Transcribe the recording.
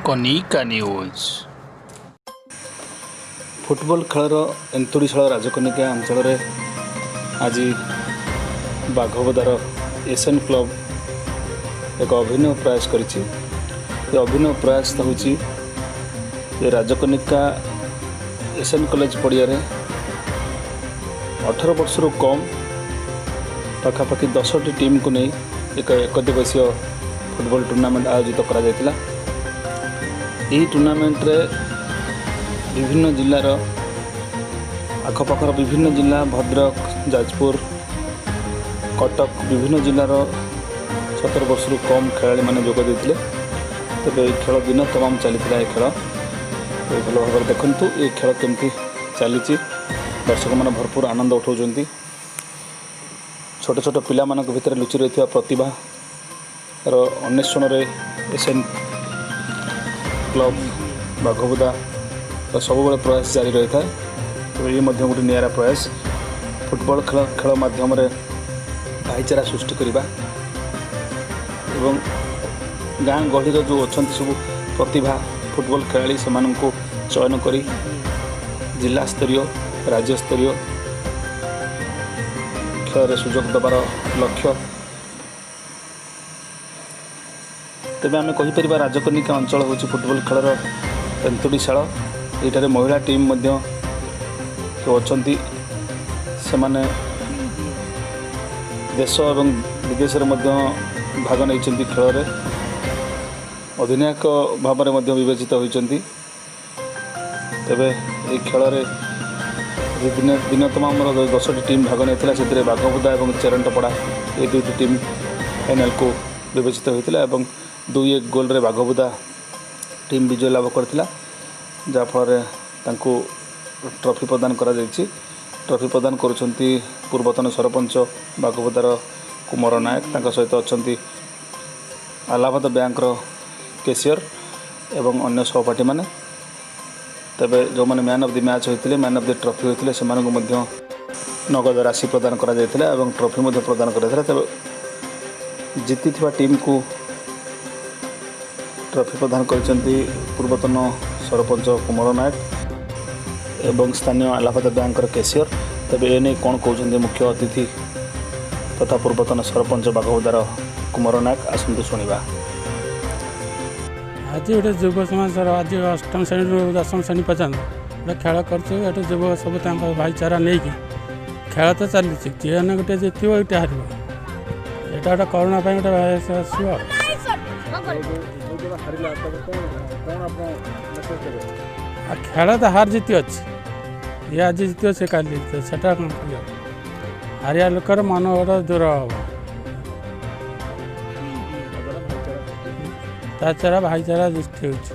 Kanika news. Football ଖେଳର ଏନ୍ତୁଡ଼ିଶାଳ ରାଜକନିକା ଅଞ୍ଚଳରେ ଆଜି ବାଘବଦାର ଏସ୍ଏନ୍ କ୍ଲବ ଏକ ଅଭିନବ ପ୍ରୟାସ କରିଛି। ଏ ଅଭିନବ ପ୍ରୟାସ ହେଉଛି ଯେ ରାଜକନିକା ଏସ୍ଏନ୍ କଲେଜ ପଡ଼ିଆରେ 18 ବର୍ଷରୁ କମ୍ ପାଖାପାଖି 10ଟି ଟିମ୍କୁ ନେଇ ଏକ ଏକଦିବସୀୟ ଫୁଟବଲ ଟୁର୍ଣ୍ଣାମେଣ୍ଟ ଆୟୋଜିତ କରାଯାଇଥିଲା। ଏହି ଟୁର୍ଣ୍ଣାମେଣ୍ଟରେ ବିଭିନ୍ନ ଜିଲ୍ଲାର, ଆଖପାଖର ବିଭିନ୍ନ ଜିଲ୍ଲା, ଭଦ୍ରକ, ଯାଜପୁର, କଟକ, ବିଭିନ୍ନ ଜିଲ୍ଲାର 17 ବର୍ଷରୁ କମ୍ ଖେଳାଳିମାନେ ଯୋଗ ଦେଇଥିଲେ। ତେବେ ଏହି ଖେଳ ଦିନ ତମାମ ଚାଲିଥିଲା। ଏ ଖେଳ ଏ ଭଲ ଭାବରେ ଦେଖନ୍ତୁ, ଏ ଖେଳ କେମିତି ଚାଲିଛି। ଦର୍ଶକମାନେ ଭରପୁର ଆନନ୍ଦ ଉଠାଉଛନ୍ତି। ଛୋଟ ଛୋଟ ପିଲାମାନଙ୍କ ଭିତରେ ଲୁଚି ରହିଥିବା ପ୍ରତିଭାର ଅନ୍ୱେଷଣରେ ଏସ୍ ଏନ୍ କ୍ଲବ ବାଘବୁଦା ସବୁବେଳେ ପ୍ରୟାସ ଜାରି ରହିଥାଏ। ତେବେ ଇଏ ମଧ୍ୟ ଗୋଟେ ନିଆରା ପ୍ରୟାସ। ଫୁଟବଲ ଖେଳ ମାଧ୍ୟମରେ ଭାଇଚାରା ସୃଷ୍ଟି କରିବା ଏବଂ ଗାଁ ଗହଳିର ଯେଉଁ ଅଛନ୍ତି ସବୁ ପ୍ରତିଭା ଫୁଟବଲ ଖେଳାଳି, ସେମାନଙ୍କୁ ଚୟନ କରି ଜିଲ୍ଲା ସ୍ତରୀୟ, ରାଜ୍ୟସ୍ତରୀୟ ଖେଳରେ ସୁଯୋଗ ଦେବାର ଲକ୍ଷ୍ୟ। ତେବେ ଆମେ କହିପାରିବା, ରାଜକନିକା ଅଞ୍ଚଳ ହେଉଛି ଫୁଟବଲ ଖେଳର ଏନ୍ତୁଡ଼ିଶାଳ। ଏଇଠାରେ ମହିଳା ଟିମ୍ ମଧ୍ୟ ଯେଉଁ ଅଛନ୍ତି, ସେମାନେ ଦେଶ ଏବଂ ବିଦେଶରେ ମଧ୍ୟ ଭାଗ ନେଇଛନ୍ତି। ଖେଳରେ ଅଧିନାୟକ ଭାବରେ ମଧ୍ୟ ବିବେଚିତ ହୋଇଛନ୍ତି। ତେବେ ଏହି ଖେଳରେ ଦିନ ଦିନ ତମାମର 10ଟି ଟିମ୍ ଭାଗ ନେଇଥିଲା, ସେଥିରେ ବାଘବୁଦା ଏବଂ ଚେରଣ୍ଟପଡ଼ା ଏ ଦୁଇଟି ଟିମ୍ ଫାଇନାଲକୁ ବିବେଚିତ ହୋଇଥିଲା ଏବଂ 2-1 ଗୋଲରେ ବାଘବୁଦା ଟିମ୍ ବିଜୟ ଲାଭ କରିଥିଲା, ଯାହାଫଳରେ ତାଙ୍କୁ ଟ୍ରଫି ପ୍ରଦାନ କରାଯାଇଛି। ଟ୍ରଫି ପ୍ରଦାନ କରୁଛନ୍ତି ପୂର୍ବତନ ସରପଞ୍ଚ ବାଘବୁଦାର କୁମର ନାୟକ। ତାଙ୍କ ସହିତ ଅଛନ୍ତି ଆହ୍ଲାବାଦ ବ୍ୟାଙ୍କର କେସିୟର ଏବଂ ଅନ୍ୟ ସହପାଠୀମାନେ। ତେବେ ଯେଉଁମାନେ ମ୍ୟାନ୍ ଅଫ୍ the match ହୋଇଥିଲେ, ମ୍ୟାନ୍ ଅଫ୍ the trophy ହୋଇଥିଲେ, ସେମାନଙ୍କୁ ମଧ୍ୟ ନଗଦ ରାଶି ପ୍ରଦାନ କରାଯାଇଥିଲା ଏବଂ ଟ୍ରଫି ମଧ୍ୟ ପ୍ରଦାନ କରାଯାଇଥିଲା। ତେବେ ଜିତିଥିବା ଟିମ୍କୁ ଟ୍ରଫି ପ୍ରଦାନ କରିଛନ୍ତି ପୂର୍ବତନ ସରପଞ୍ଚ କୁମର ନାୟକ ଏବଂ ସ୍ଥାନୀୟ ଆହ୍ଲାବାଦ ବ୍ୟାଙ୍କର କ୍ୟାସିୟର। ତେବେ ଏ ନେଇ କ'ଣ କହୁଛନ୍ତି ମୁଖ୍ୟ ଅତିଥି ତଥା ପୂର୍ବତନ ସରପଞ୍ଚ ବାଘବୁଦାର କୁମର ନାୟକ, ଆସନ୍ତୁ ଶୁଣିବା। ଆଜି ଗୋଟେ ଯୁବ ସମାଜର ଆଜି ଅଷ୍ଟମ ଶ୍ରେଣୀରୁ ଦଶମ ଶ୍ରେଣୀ ପର୍ଯ୍ୟନ୍ତ ଗୋଟେ ଖେଳ କରୁଛୁ। ଏଠି ଯୁବ ସବୁ ତାଙ୍କ ଭାଇଚାରା ନେଇକି ଖେଳ ତ ଚାଲିଛି। ଯିଏ ହେଲେ ଗୋଟେ ଜିତିବ, ଏଇଟା ହାରିବ। ଏଇଟା ଗୋଟେ କରୋନା ପାଇଁ ଗୋଟେ ଆସିବ ଆଉ। ହାରିଲା ତାକୁ କ'ଣ କ'ଣ ଆପଣ ମେସେଜ ଦେବେ? ଆଉ ଖେଳ ତ ହାର ଜିତି ଅଛି। ଇଏ ଆଜି ଜିତିବ, ସେ କାଲି ଜିତିବ, ସେଟା କ'ଣ କହିବ? ହାରିବା ଲୋକର ମନ ଗୋଟେ ଦୂର ହେବ। ତାଦ୍ୱାରା ଭାଇଚାରା ସୃଷ୍ଟି ତା ଛଡ଼ା ଭାଇଚାରା ସୃଷ୍ଟି ହେଉଛି।